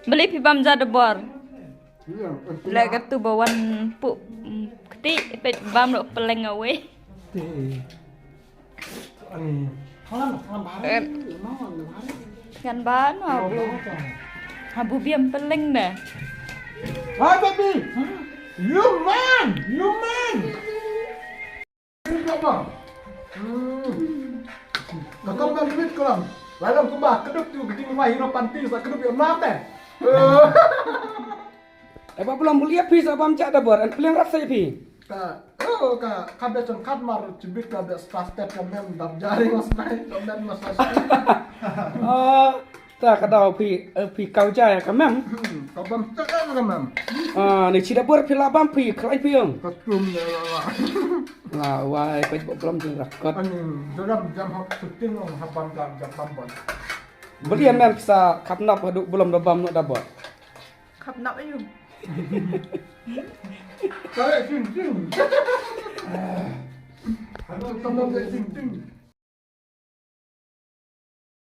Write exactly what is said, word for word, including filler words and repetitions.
Balei phi bam ja da bor? Leh katu ba wan puh kti peit bam ruh peleng away. Ngan ba no habu. Habu biam peleng da. Hai baby. You man, you man. Ka kam ban rit ka lam. Lai lam kumba ka duk tu ka ding wai hino panti sa ka duk ïa nate. Eh, ba belum beli phi sa bam ja da bor an peliang rat sa phi. Ka oh ka ka be chang kat mar chibit ka be spas tet ka mem dap jari mas nai ka mem mas. Oh, ta ka dau phi, eh, phi kau ja ka mem. Ka bam tet ka mem. Ah, ni chi da bor phi la bam phi khlai phi ong. Ka tum ya la la. La wai phi ba belum jing rakot. Ani jam jam hap shooting ong hap bam jam jam bam bam. Beli mem sa khap nap hadu belum da bam no da bor. Khap nap ayu. Kare sing sing. Hadu tam tam sing sing.